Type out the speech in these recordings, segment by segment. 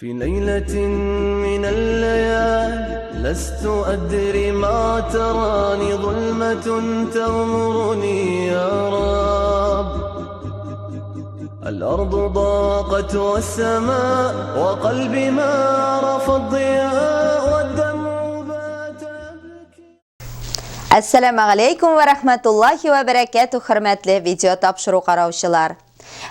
في ليلة من الليالي لست أدري ما تراني ظلمة تغمرني يا رب الأرض ضاقت والسماء وقلبي ما عرف الضياء والدمع بات يبكي Әссәламә галәйкүм вә рәхмәтуллаһи вә бәрәкәтү, хөрмәтле видео тапшыру караучылар.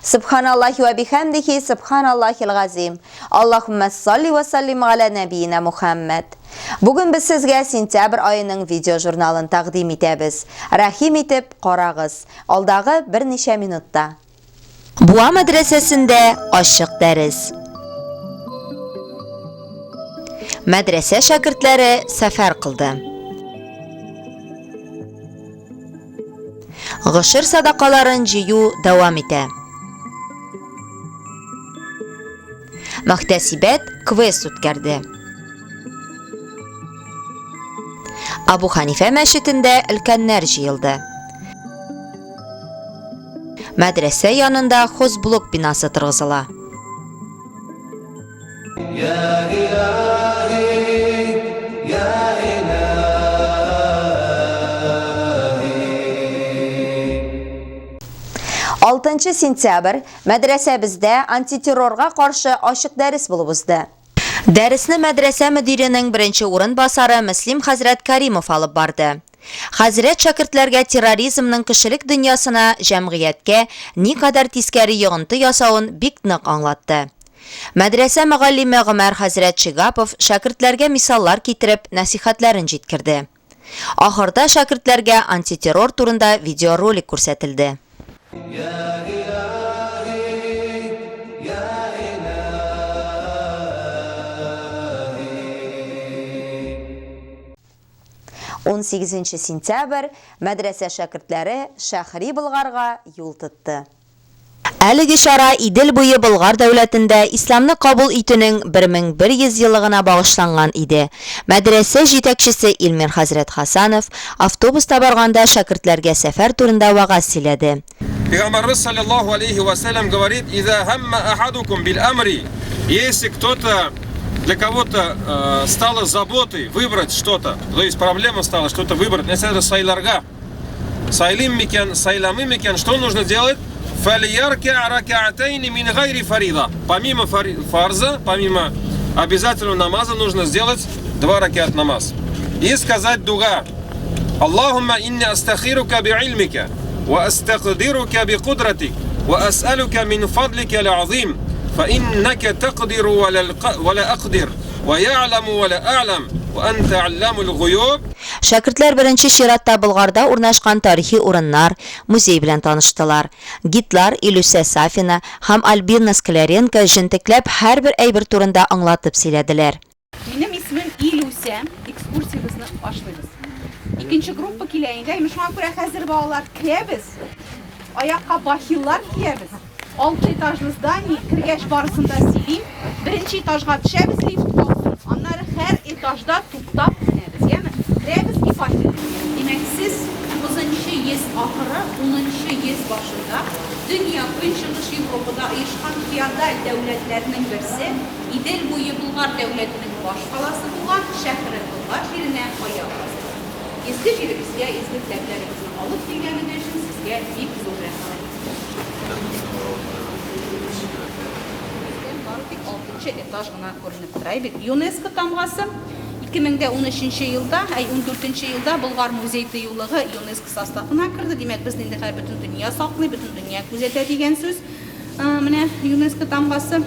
Субханаллаһи вә бихәмдихи, субханаллаһил газим. Аллаһуммә салли вә саллим галә нәбиина Мухәммәд. Бүген без сезгә сентябрь аеның видео журналын тәкъдим итәбез. Рәхим итеп карагыз. Алдагы берничә минутта. Буа мәдрәсәсендә ачык дәрес. Мәдрәсә шәкертләре сәфәр кылды. Гошер садакаларын җыю дәвам итә. Мөхтәсибәт квест үткәрде. Абу Ханифә мәчетендә өлкәннәр җыелды. Мәдрәсә янында хозблок бинасы торгызыла. Алтынчы сентябрь мәдрәсәбездә антитеррорга каршы ачык дәрес булып узды. Дәресне мәдрәсә мөдиренең беренче урынбасары Мөслим хәзрәт Каримов алып барды. Хәзрәт шәкертләргә терроризмның кешелек дөньясына, җәмгыятькә никадәр тискәре йогынты ясавын бик нык аңлатты. Мәдрәсә мөгаллиме Гомәр хәзрәт Шигапов шәкертләргә мисаллар китереп, нәсыйхәтләрен җиткерде. Ахырда шәкертләргә антитеррор турында видеоролик күрсәтелде. 18 сентябрь, мәдрәсә шәкертләре Шәһри Болгарга юл тотты. Әлеге чара Идел буе Болгар дәүләтендә исламны кабул итүнең 1100 еллыгына багышланган иде. Мәдрәсә җитәкчесе Илмир хәзрәт Хасанов автобуста барганда шәкертләргә сәфәр турында вәгазь сөйләде. Пәйгамбәребез салләллаһу алейһи вә сәлләм говорит, Иза һәммә ахадукум бил әмри, если кто-то, для кого-то стало заботой выбрать что-то, то есть проблема стала что-то выбрать, нәрсәдер сайларга, Сайлыйм микән, сайламыйм микән, что нужно делать? Фальярка ракаатайни мин гайри фарида. Помимо фарза, помимо обязательного намаза нужно сделать два ракат намаз. И сказать дуга. Аллахумма инни астахирука би илмика, ва астакдирука би кудратик, ва ас'алука мин фадлика л'азим, фа иннака тaqдиру ва ла акдир. Ва я'ламу ва ла а'лам, ва анта алламул гуюб. Шәкертләр беренче чиратта Болгарда урнашкан тарихи урыннар, музей белән таныштылар. Гидлар Илүсә Сафина һәм Альбина Скляренко җентекләп һәрбер әйбер турында аңлатып сөйләделәр. Минем исемем Илүсә, экскурсиябезне башлыйбыз. Икенче группа килә инде, әйме, шуңа күрә хәзер балалар керәбез, аякка бахиллар киябез. Алты этажлы здание, кергәч барысын да сөйлим. Беренче этажга төшәбез лифтка утырып, аннары һәр этажда туктап менәбез, яме? Керәбез и фатир. Димәк, сез тугызынчы йөз ахыры, унынчы йөз башында Дөньяк Көнчыгыш Европада оешкан феодаль дәүләтләрнең берсе, Идел буе Болгар дәүләтенең баш каласы булган шәһре Болгар җиренә аяк бастыгыз. Изге җиребезгә изге теләкләрегезне алып килгәнегез өчен сезгә бик зур рәхмәт. Бездән бары тик алтынчы этаж гына күренеп тора бит. ЮНЕСКО тамгасы 2013 елда, әй, ундүртенче елда Болгар музей-тыюлыгы ЮНЕСКО составына керде. Димәк, безне инде хәзер бөтен дөнья саклый, бөтен дөнья күзәтә дигән сүз. Менә ЮНЕСКО тамгасы.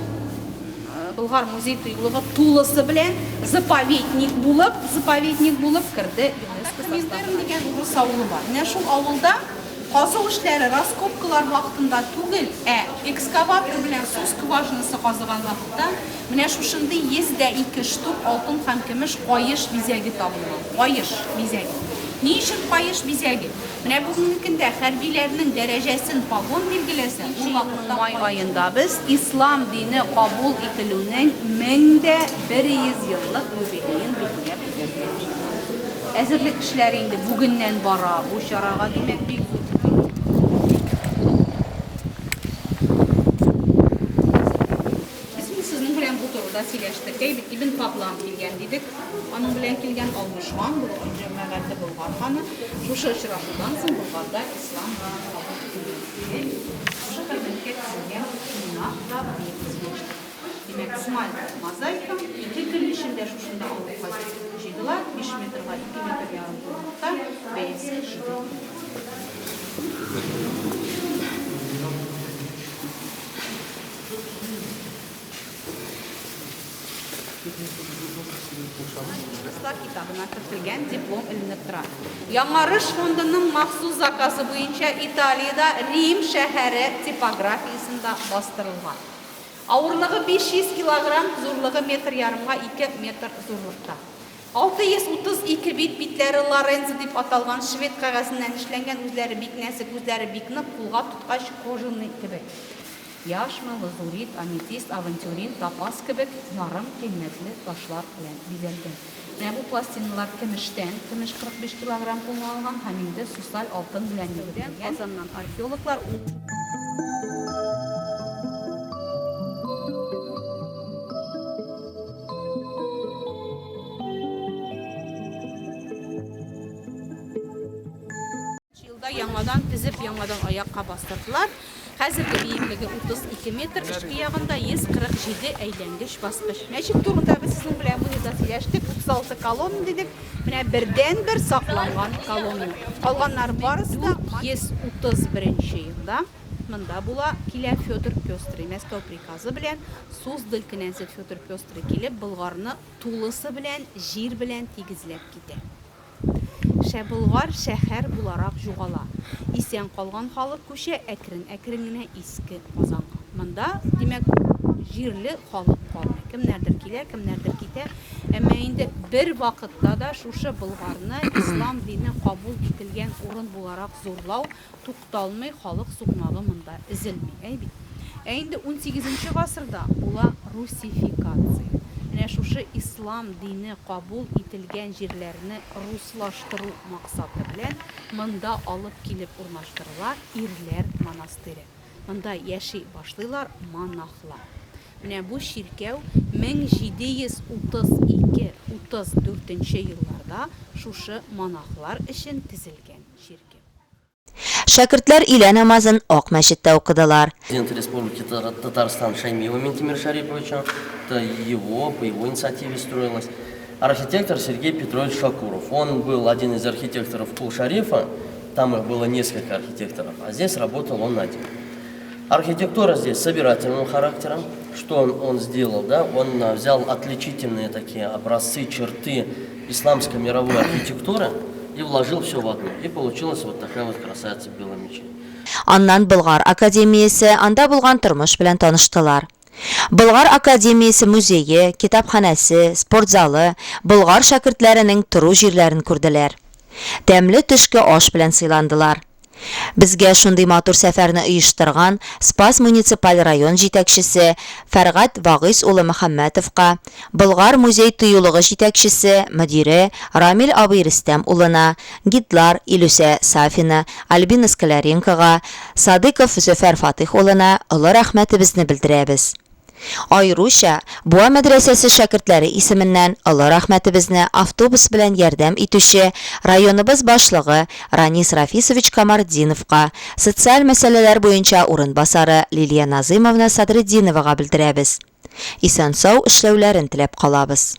Болгар музей-тыюлыгы тулысы белән заповедник булып, заповедник булып керде ЮНЕСКО составына. Коминтерн дигән урыс авылы бар. Менә шул авылда Казу эшләре раскопкалар вакытында түгел, ә экскаватор белән су скважинасы казыган вакытта менә шушындый 102 штук алтын һәм көмеш каеш бизәге табылган. Каеш бизәге. Ни өчен каеш бизәге? Менә бүгенге көндә хәрбиләрнең дәрәҗәсен погон билгеләсә, ул вакытта май аенда без ислам дине кабул ителүнең 1100 еллык юбилеен билгеләп үтәргә җыенабыз. Әзерлек эшләре инде бүгеннән бара бу чарага, димәк, бик зур. Без инде сезнең белән бу турыда. турыда сөйләштек. Әй бит Ибн Фадлан килгән дидек. Аның белән килгән Алмыш хан, Болгар җәмәгате Болгар ханы. Шушы очрашудан соң Болгарда ислам дине кабул ителде. Шушы хөрмәткә төзелгән бина да диеп сөйләштек. Димәк, смальта мозаика ике көн эчендә шушында алып кайтып җыйдылар. Биш метрга ике метр ярым зурлыкта, бәясе 7000. Дуслар китабына кертелгән диплом эленеп тора. Яңарыш фондының махсус заказы буенча Италиядә Рим шәһәре типографиясендә бастырылган. Авырлыгы 500 килограмм, зурлыгы метр ярымга ике метр зурлыкта. 632 бит, битләре Лоренцо дип аталган швед кәгазеннән эшләнгән, үзләре бик нәзек, үзләре бик нык, кулга тоткач кожаный кебек. Яшма, лазурит, аметист, авантюрин, топаз кебек ярым кыйммәтле ташлар белән бизәлгән. Менә бу пластиналар көмештән, көмеш 45 килограмм кулланылган һәм инде сусаль алтын белән йөгертелгән. Казаннан археологлар. Елда яңадан төзеп, яңадан аякка бастырдылар. Хәзерге биеклеге 32 метр, эчке ягында 147 әйләнгеч баскыч. Мәчет турында без сезнең белән музейда сөйләштек, 36 колонна дидек. Менә бердәнбер сакланган колонна. Калганнары барысы да 131 елда монда була, килә Федор Пестрый. Мәскәү приказы белән Суздаль кенәзе Федор Пестрый килеп, Болгарны тулысы белән җир белән тигезләп китә. Шәболгар шәһәр буларак җугала. Исән калган халык күчә әкрен-әкрен генә Иске Казанга. Монда, димәк, җирле халык калмый. Кемнәрдер килә, кемнәрдер китә. Әмма инде бер вакытта да шушы Болгарны ислам дине кабул ителгән урын буларак зурлау Тукталмый, халык сукмагы монда өзелми, әй бит. Ә инде унсигезенче гасырда була русификация. Менә шушы ислам дине кабул ителгән җирләрне руслаштыру максаты белән монда алып килеп урнаштырыла ирләр монастыре. Монда яши башлыйлар монахлар. Менә бу чиркәү 1732, 34 елларда шушы монахлар өчен тезелгән чиркәү. Шәкертләр өйлә намазын Ак мәчеттә укыдылар. Президент Республики Татарстан Шаймиева Минтимер Шариповича, это его, по его инициативе строилось. Архитектор Сергей Петрович Шакуров. Он был один из архитекторов Кул-Шарифа, там их было несколько архитекторов, а здесь работал он один. Архитектура здесь собирательного характера. Что он, он сделал? Да? Он а, взял отличительные такие образцы, черты исламской мировой архитектуры и вложил все в одну. И получилась вот такая вот красавица белая мечеть. Аннан Болгар академиясе, анда булган тормыш белән таныштылар. Болгар академиясе музее, китапханәсе, спорт залы, Болгар шәкертләренең тору җирләрен күрделәр. Тәмле төшке аш белән сыйландылар. Безгә шундый матур сәфәрне оештырган Спас муниципаль район җитәкчесе Фәргать Вагыйз улы Мөхәммәтовка, Болгар музей-тыюлыгы җитәкчесе, мөдире Рамил абый Рөстәм улына, гидлар Илүсә Сафина, Альбина Скляренкога, Садыйков Зөфәр Фатыйх улына олы рәхмәтебезне белдерәбез. Аеруча, Буа мәдрәсәсе шәкертләре исеменнән олы рәхмәтебезне автобус белән ярдәм итүче районыбыз башлыгы Ранис Рафисович Камартдиновка, социаль мәсьәләләр буенча урынбасары Лилия Назыймовна Садретдиновага белдерәбез. Исән-сау эшләүләрен теләп калабыз.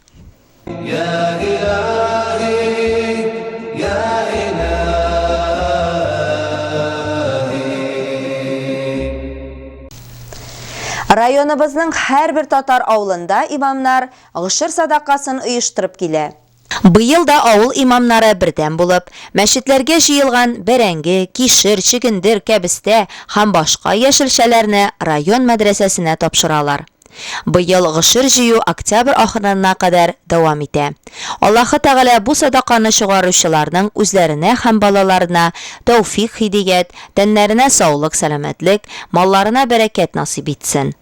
Районыбызның һәрбер татар авылында имамнар гошер садакасын оештырып килә. Быел да авыл имамнары бердәм булып, мәчетләргә җыелган бәрәңге, кишер, чөгендер, кәбестә һәм башка яшелчәләрне район мәдрәсәсенә тапшыралар. Быел гошер җыю октябрь ахырына кадәр дәвам итә. Аллаһы Тәгалә бу садаканы чыгаручыларның үзләренә һәм балаларына тәүфик-һидият, тәннәренә саулык-сәламәтлек, малларына бәрәкәт насыйп итсен.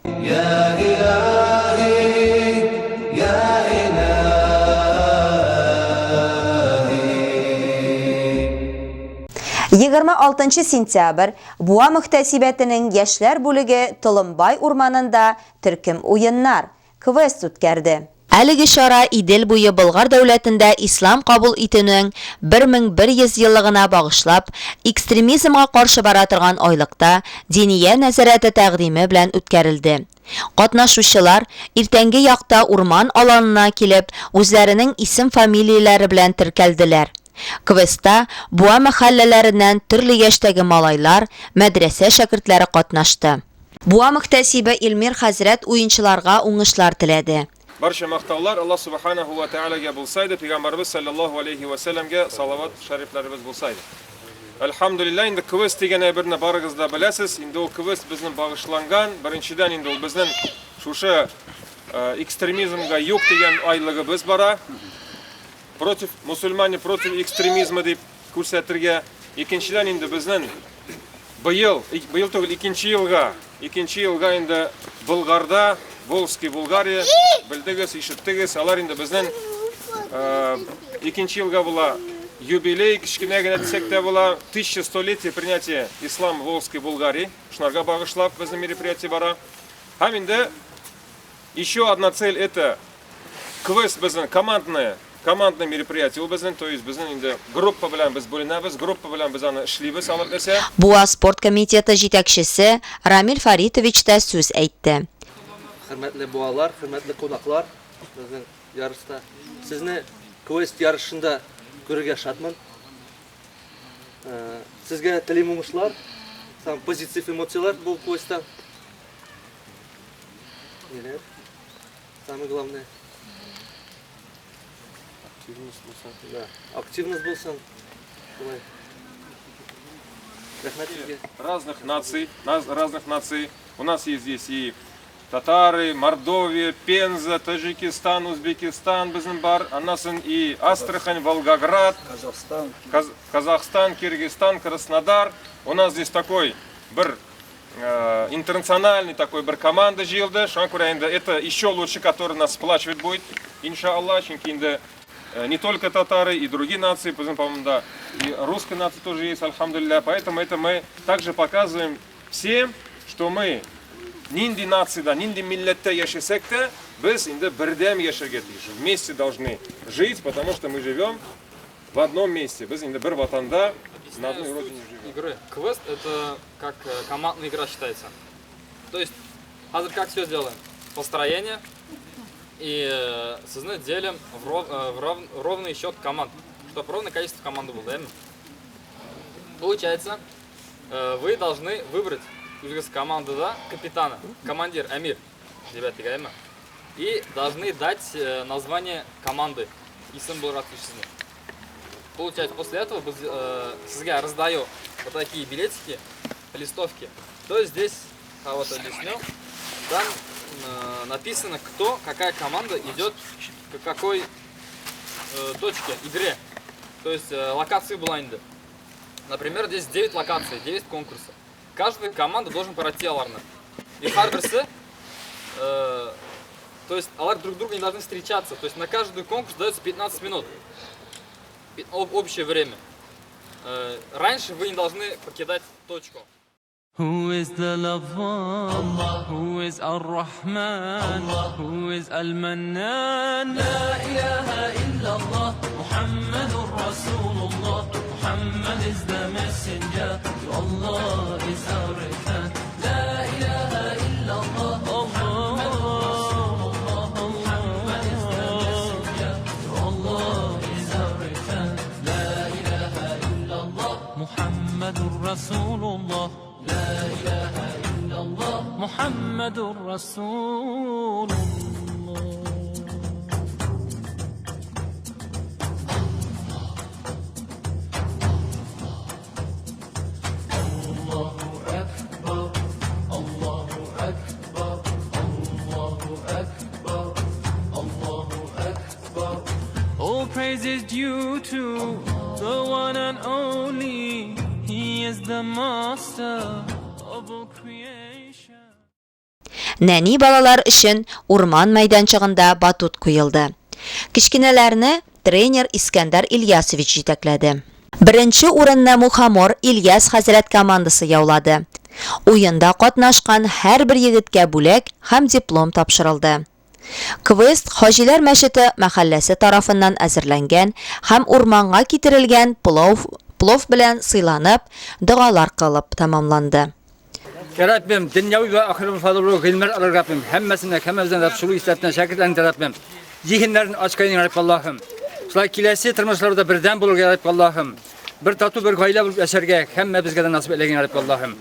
26 сентябрь, Буа мөхтәсибәтенең яшьләр бүлеге Толымбай урманында төркем уеннар, квест үткәрде. Әлеге чара Идел буе Болгар дәүләтендә ислам кабул итүнең 1100 еллыгына багышлап, экстремизмга каршы бара торган айлыкта Диния нәзарәте тәкъдиме белән үткәрелде. Катнашучылар, иртәнге якта урман аланына килеп, үзләренең исем-фамилияләре белән теркәлделәр. Квестта Буа мәхәлләләреннән төрле яшьтәге малайлар, мәдрәсә шәкертләре катнашты. Буа мөхтәсибе Илмир хәзрәт уенчыларга уңышлар теләде. Барча мактаулар Аллаһ Сүбхәнәһү вә Тәгаләгә булса иде, Пәйгамбәребез салләллаһу аләйһи вә сәлләмгә салават шәрифләребез булса иде. Әлхәмдүлилләһ, инде квест дигән әйберне барыгыз да беләсез. Инде ул квест безнең багышланган, беренчедән инде ул безнең шушы экстремизмга юк дигән айлыгыбыз бара. Против мусульмане против экстремизма дип күрсәтергә. Икенчедән инде безнең быел, быел түгел, икенче елга, икенче елга инде Болгарда, Волжский Булгария, белдегез, ишеттегез, алар инде безнең икенче елга була юбилей, кечкенә генә дисәк тә була, 1100-летие принятия ислам Волжской Булгарии, шунарга багышлап безнең мероприятие бара. Һәм инде Еще одна цель это квест безнең командная, командный мероприятие ул безнең, то есть безнең инде группа белән без бүленәбез, группа белән без аны эшлибез алып нәрсә. Буа спорт комитеты җитәкчесе Рамил Фаритович та сүз әйтте. Хөрмәтле буалар, хөрмәтле кунаклар, безнең ярышта сезне квест ярышында күрергә шатмын. Сезгә телим уңышлар, һәм позитив эмоцияләр бу квесттан. Ниләр? Самое главное. Активность булсын. Да, активность булсын. Шулай. Рәхмәт сезгә. Разных наций, разных наций. У нас есть здесь и татары, Мордовия, Пенза, Таджикистан, Узбекистан безнең бар. Аннан соң и Астрахань, Волгоград, Казахстан, Казахстан, Киргизстан, Краснодар. У нас здесь такой бер интернациональный такой бер команда җыелды. Шуңа күрә инде это еще лучше, который нас сплачивать будет, иншалла, чөнки инде не только татары, и другие нации, по-моему, да, и русская нация тоже есть, альхамдулилля. Поэтому это мы также показываем всем, что мы нинди нацияда, нинди милләттә яшәсәк тә, без инде бердәм яшәргә тиеш. Вместе должны жить, потому что мы живем в одном месте. Без инде бер ватанда, на одной родине живем. Игры. Квест это как командная игра считается. То есть, хәзер как все сделаем? Построение и сезне делим в, ров, в ров, ровный счет команд, чтобы ровное количество команд было, да? Получается, вы должны выбрать из команды, да, капитана, командир, Амир, ребята, дигәнме? И должны дать название команды. Исем буларак сезне. Получается, после этого сезгә раздаю вот такие билетики, листовки. То есть здесь, а вот объясню, там написано, кто, какая команда идет к какой точке, игре. То есть локации блайнды. Например, здесь 9 локаций, 9 конкурсов. Каждая команда должен пройти аларны. И һәрберсе, то есть алар друг друга не должны встречаться. То есть на каждый конкурс дается 15 минут. Общее время. Раньше вы не должны покидать точку. Who is the lover? Allah. Who is Ar-Rahman? Allah. Who is Al-Mannan? La ilaha illallah, Muhammadur Rasulullah. Muhammad is the messenger, to Allah is our return. La ilaha illallah, Muhammadur Rasulullah. Muhammad is the messenger, to Allah is our return. La ilaha illallah, Muhammadur Rasulullah. La ilaha illallah, Muhammadur Rasulullah. Allahu Akbar, Allahu Akbar, Allahu Akbar, Allahu Akbar. All praise is due to the one and only. He is the master of all creation. Нәни балалар өчен урман мәйданчыгында батут куелды. Кечкенәләрне тренер Искәндәр Ильясович җитәкләде. Беренче урынны Мухомор Ильяс хәзрәт командасы яулады. Уенда катнашкан һәрбер егеткә бүләк һәм диплом тапшырылды. Квест Хаҗиләр мәчете мәхәлләсе тарафыннан әзерләнгән һәм урманга китерелгән плов, плов белән сыйланып, догалар кылып тәмамланды. Я Раббим, дөньяви вә ахирәт файдалы гыйльмнәр алыр Раббим. Һәммәсенә, һәммәбездән Рабб шул исәптән шәкертләрен дә Раббим. Зиһеннәрен ачкан я Рабб Аллаһым. Шулай киләсе тормышларда бердәм булырга я Рабб Аллаһым. Бер тату бер гаилә булып яшәргә һәммәбезгә дә насыйп әйләгән я Рабб Аллаһым.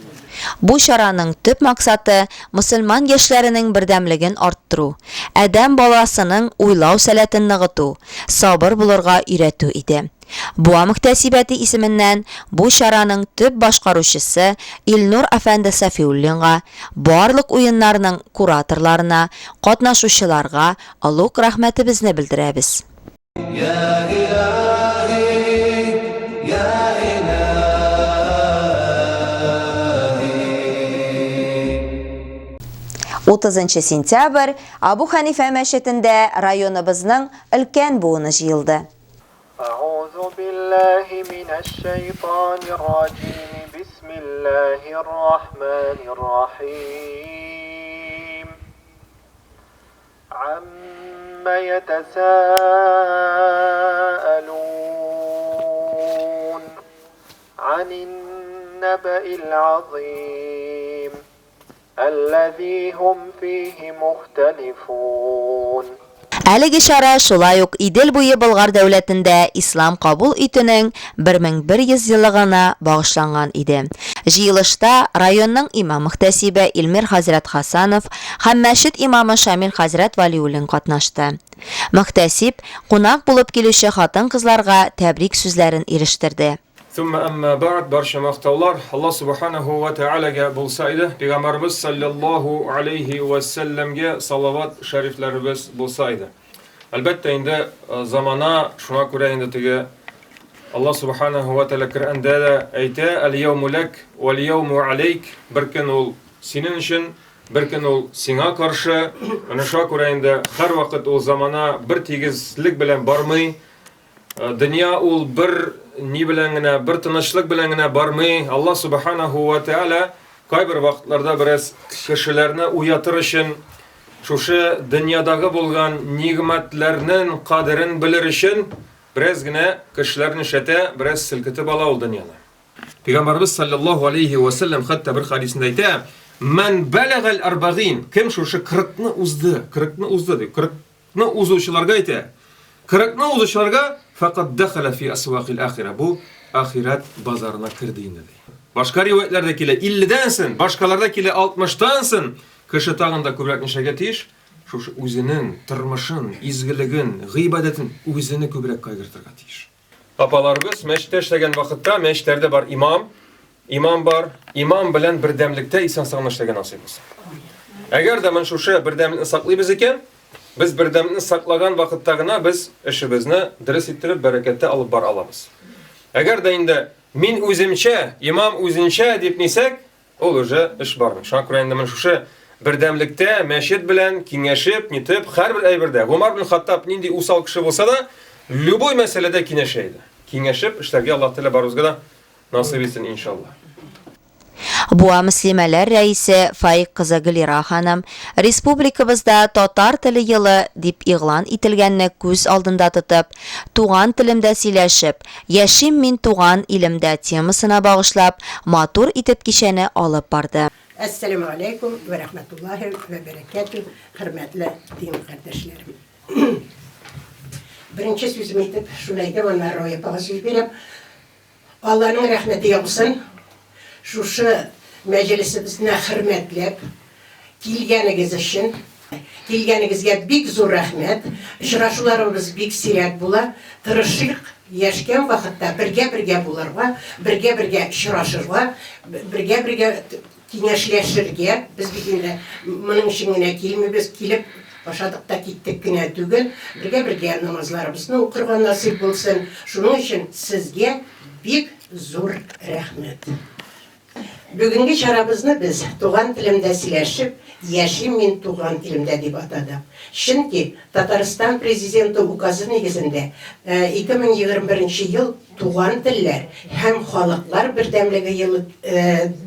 Бу чараның төп максаты, мөселман яшьләренең бердәмлеген арттыру, адәм баласының уйлау сәләтен ныгыту, сабыр булырга өйрәтү иде. Буа мөхтәсибәте исеменнән бу чараның төп башкаручысы Илнур әфәнде Сафиуллинга, барлык уеннарның кураторларына, катнашучыларга олуг рәхмәтебезне белдерәбез. Утызынчы сентябрь Абу Хәнифә мәчетендә районыбызның өлкән буыны җыелды. Әгъузу биллаһи минәш-шәйтанир раҗим, бисмиллаһир рахманир рахим. Амма ятасаалун анин нәбәил азим. Әлләзи һум фихи мухтәлифун. Әлеге чара шулай ук Идел буе Болгар дәүләтендә ислам кабул итүнең 1100 еллыгына багышланган иде. Җыелышта районның имам-мөхтәсибе Илмир хәзрәт Хасанов һәм мәчет имамы Шамил хәзрәт Вәлиуллин катнашты. Мөхтәсиб кунак булып килүче хатын-кызларга тәбрик сүзләрен ирештерде. Сумма әмма бәгъд, барча мактаулар Аллаһ субханаһу ва тәгаләгә булса иде, пәйгамбәребез салләллаһу алейһи вә сәлләмгә салават шәрифләребез булса иде. Әлбәттә инде замана шуңа күрә инде теге Аллаһ субханаһу ва тәгалә Коръәндә дә әйтә, әл-яуму ләк вәл яуму алейк, бер көн ул синең өчен, бер көн ул сиңа каршы. Менә шуңа күрә инде һәрвакыт ул замана бер тигезлек белән бармый. Дөнья ул бер ни белән генә, бер тынычлык белән генә бармый. Аллаһ субханаху ва тааля кайбер вакытларда бераз кешеләрне уятыр өчен, шушы дөньядагы булган нигъмәтләрнең кадерен белер өчен бераз генә кешеләрне эшләтә, бераз селкетеп ала ул дөньяны. Пәйгамбәрбез саллаллаһу алейһи ва сәлләм хәтта бер хадисендә әйтә, "Ман балагал арбагин", кем шушы 40-ны узды, 40-ны узды дип, 40 Ны узучыларга әйтә. Кырыкны узучыларга фәкать дәхәлә фи әсвакил ахирә, бу ахирәт базарына керде инде, ди. Башка риваятьләрдә килә илледән сон, башкаларда килә алтмыштан сон, кеше тагын да күбрәк нишләргә тиеш? Шушы үзенең тормышын, изгелеген, гыйбадәтен үзене күбрәк кайгыртырга тиеш. Апаларыбыз мәчеттә эшләгән вакытта мәчетләрдә бар имам, имам бар, имам белән бердәмлектә исән-сау гына эшләргә насыйп булсын. Әгәр дә менә шушы бердәмлекне саклыйбыз икән, без бердәмлекне саклаган вакытта гына без эшебезне дөрес иттереп, бәрәкәттә алып бара алабыз. Әгәр дә инде мин үземчә, имам үзенчә дип нисәк, Ул уже эш бармый. Шуңа күрә инде менә шушы бердәмлектә мәчет белән киңәшеп, нитеп, һәрбер әйбердә. Гомар бин Хаттаб нинди усал кеше булса да, любой мәсьәләдә киңәшә иде. Киңәшеп эшләргә Аллаһ Тәгалә барыбызга да насыйп итсен, иншаллаһ. Буа мөслимәләр рәисе Фаик кызы Гөлира ханым, республикабызда Татар теле елы дип игълан ителгәнне күз алдында тотып, Туган телемдә сөйләшеп, Яшим мин туган илемдә темасына багышлап, матур итеп кичәне алып барды. Әссәләмегаләйкүм вә рәхмәтуллаһи вә бәрәкәтү, хөрмәтле дин кардәшләрем. Беренче сүзем итеп шуны әйтәм, аннары Рая апага сүз бирәм. Алланың рәхмәте яусын, шушы мәҗлесебезне хөрмәтләп килгәнегез өчен. Килгәнегезгә бик зур рәхмәт. Очрашуларыбыз бик сирәк була. Тырышыйк, яшькән вакытта бергә-бергә булырга, бергә-бергә очрашырга, бергә-бергә киңәшләшергә. Без бит инде моның өчен генә килмибез, килеп ашадык та киттек кенә түгел. Бергә-бергә намазларыбызны укырга насыйп булсын. Шуның өчен сезгә бик зур рәхмәт. Бүгенге чарабызны без Туган телемдә сөйләшеп, яшим мин туган телемдә дип атадык. Чөнки Татарстан Президенты указы нигезендә 2021 нче ел Туган телләр һәм халыклар бердәмлеге елы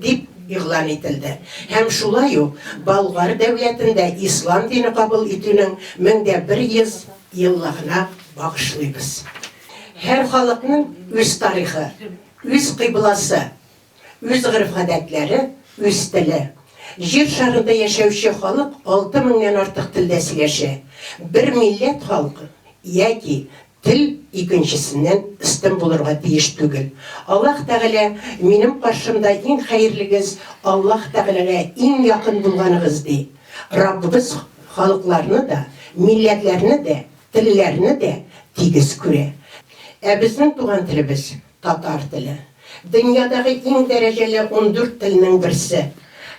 дип игълан ителде һәм шулай ук Болгар дәүләтендә ислам дине кабул итүнең 1100 еллыгына багышлыйбыз. Һәр халыкның үз тарихы, үз кыйбласы, үз гореф-гадәтләре, үз теле. Җир шарында яшәүче халык алты меңнән артык телдә сөйләшә. Бер милләт халкы яки Тел икенчесеннән өстен булырга тиеш түгел. Аллаһ Тәгалә, Минем каршымда иң хәерлегез, Аллаһ Тәгаләгә иң якын булганыгыз, ди. Раббыбыз халыкларны да, милләтләрне дә, телләрне дә тигез күрә. Ә безнең туган телебез, татар теле. Дөньядагы иң дәрәҗәле 14 телнең берсе.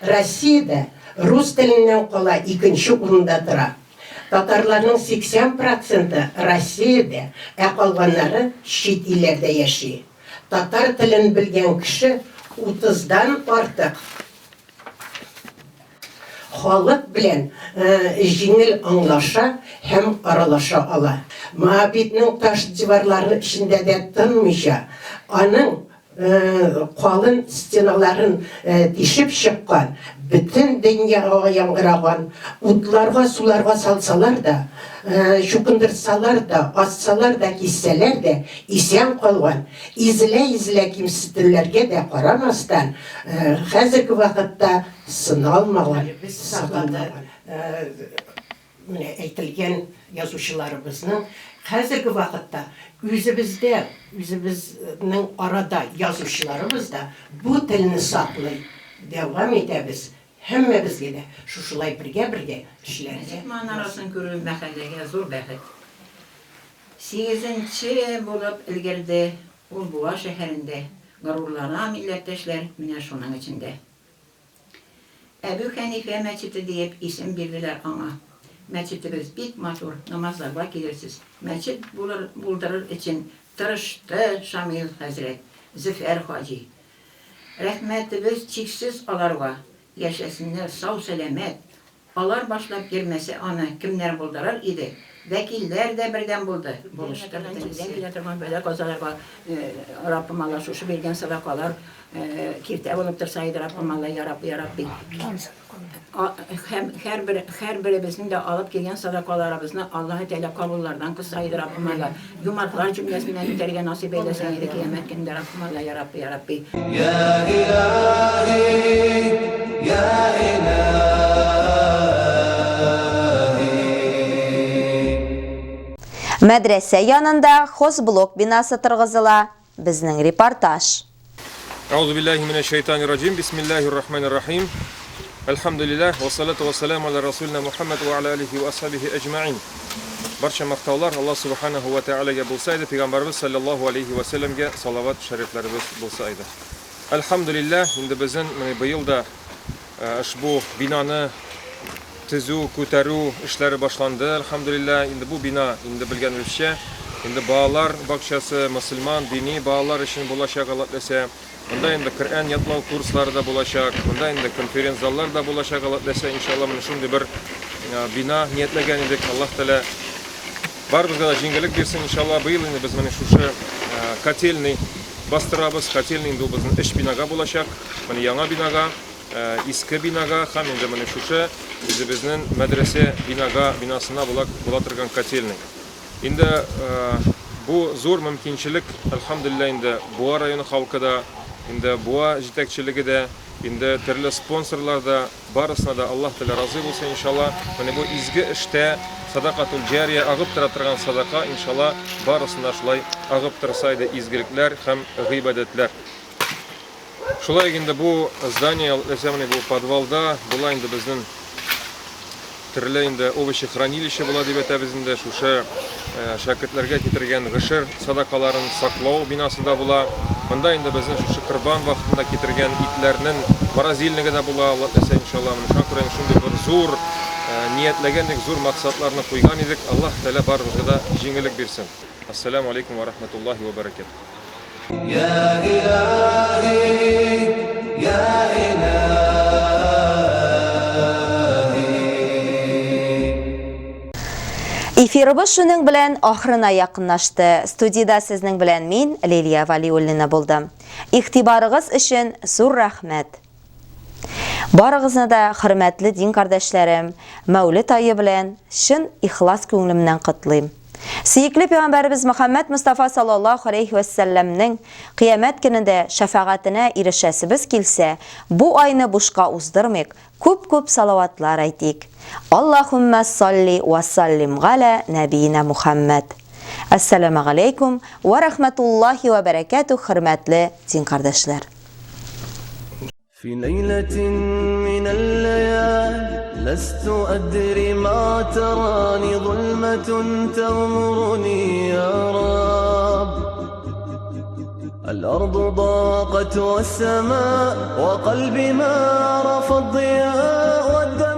Россиядә рус теленнән кала икенче урында тора. Татарларның 80 проценты Россиядә, ә калганнары чит илләрдә яши. Татар телен белгән кеше утыздан артык халык белән җиңел аңлаша һәм аралаша ала. Моабитның таш диварлары эчендә дә тынмыйча, аның калын стеналарын тишеп чыккан, бөтен дөньяга яңгыраган утларга, суларга салсалар да, чукындырсалар да, ассалар да, киссәләр дә, исән калган, изелә-изелә кимсетүләргә дә карамастан, хәзерге вакытта сыналмаган, сакланмаган. Менә әйтелгән язучыларыбызның хәзерге вакытта үзебездә, үзебезнең арада язучыларыбыз да бу телне саклый, дәвам итәбез. Һәммәбезгә дә шушылай бергә-бергә эшләргә Мәчет манарасын күрү мәхәлләгә зур бәхет. Сигезенче булып өлгерде ул Буа шәһәрендә. Горурлана милләттәшләр менә шуның өчен дә. Әбү Хәнифә мәчете диеп исем бирделәр аңа. Мәчетебез бик матур, намазларга килерсез. Мәчет булыр, булдырыр өчен тырышты Шамил хәзрәт, Зөфәр хаҗи. Рәхмәтебез чиксез аларга. Яшәсеннәр сау-сәламәт. Алар башлап йөрмәсә аны кемнәр булдырыр иде? Вәкилләр дә бердәм булды, булышты бөтенесе. Читтән килә торган бәла-казаларга Раббым Алла шушы биргән садакалар киртә булып торса иде, Раббым Алла, я Рабби, я Рабби. Һәм һәрбер, һәрберебезнең дә алып килгән садакаларыбызны Аллаһы Тәгалә кабуллардан кылса иде, Раббым Алла. Юмартлар җөмләсеннән үтәргә насыйп әйләсәң иде кыямәт көнендә, Раббым Алла, я Рабби, я Рабби. Я Илаһи, я Илаһи. Мәдрәсә янында хозблок бинасы торгызыла, безнең репортаж. Әгъузу биллаһи минәш шәйтанир раҗим. Бисмиллаһир рахманир рахим. Әлхәмдүлилләһ, вассалату вассаламу аля расулина Мухаммад ва аля алихи ва асхабихи әҗмәин. Барча мактаулар Аллаһ субханаху ва тәгаләгә булса иде, пәйгамбәрбез саллаллаһу алейхи ва сәлләмгә салават шәрифләребез булса иде. Әлхәмдүлилләһ, инде безнең менә быел да ошбу бинаны Төзү, күтәрү эшләре башланды, әлхәмдүлилләһ. Инде бу бина, инде белгәнебезчә, инде балалар бакчасы, мөселман, дини балалар өчен булачак, Алла теләсә. Монда инде Коръән ятлау курслары да булачак, монда инде конференц-заллар да булачак, Алла теләсә, иншалла, менә шундый бер бина ниятләгән идек. Аллаһ Тәгалә барыбызга да җиңеллек бирсен, иншалла. Быел инде без менә шушы котельный бастырабыз. Котельный инде ул безнең өч бинага булачак. Менә яңа бинага. Иске бинага һәм инде менә шушы үзебезнең мәдрәсә бинага бинасына була, була торган котельный. Инде бу зур мөмкинчелек, әлхәмдүлилләһ, инде Буа районы халкы да, инде Буа җитәкчелеге дә, инде төрле спонсорлар да, барысына да Аллаһ Тәгалә разый булсын, иншалла. Менә бу изге эштә садакатул җария агып тора торган садака, иншалла, барысына шулай агып торса иде изгелекләр һәм гыйбадәтләр. Шулай ук инде бу здание, менә бу подвалда була инде безнең төрле инде овощехранилище була дип әйтәбез инде. Шушы шәкертләргә китергән гышыр садакаларын саклау бинасы да була. Монда инде безнең шушы корбан вакытында китергән итләрнең морозильнигы да була, Алла теләсә, иншалла. Менә шуңа күрә шундый бер зур ниятләгән идек, зур максатларны куйган идек. Аллаһ Тәгалә барыбызга да җиңеллек бирсен. Ассаламу алейкум ва рахматуллахи ва баракатух. Я Илаһи, я Илаһи. Эфирыбыз шуның белән ахырына якынлашты. Студиядә сезнең белән мин, Лилия Валиуллина булдым. Игътибарыгыз өчен зур рәхмәт. Барыгызны да, хөрмәтле дин кардәшләрем, Мәүлет ае белән чын ихлас күңелемнән котлыйм. Сөекле пәйгамбәребез Мөхәммәд Мостафа саллаллаһу алейһи вә сәлләмнең Кыямәт көнендә шәфәгатенә ирешәсебез килсә, бу айны бушка уздырмыйк, күп-күп салаватлар әйтик. Аллаһуммә салли вә саллим галә нәбиенә Мухәммәд. Әссәламегаләйкүм вә рәхмәтуллаһи вә бәрәкәтүһ, хөрмәтле дин кардәшләр. في ليلة من الليالي لست أدري ما تراني ظلمة تغمرني يا رب الأرض ضاقت والسماء وقلبي ما عرف الضياء والدمع.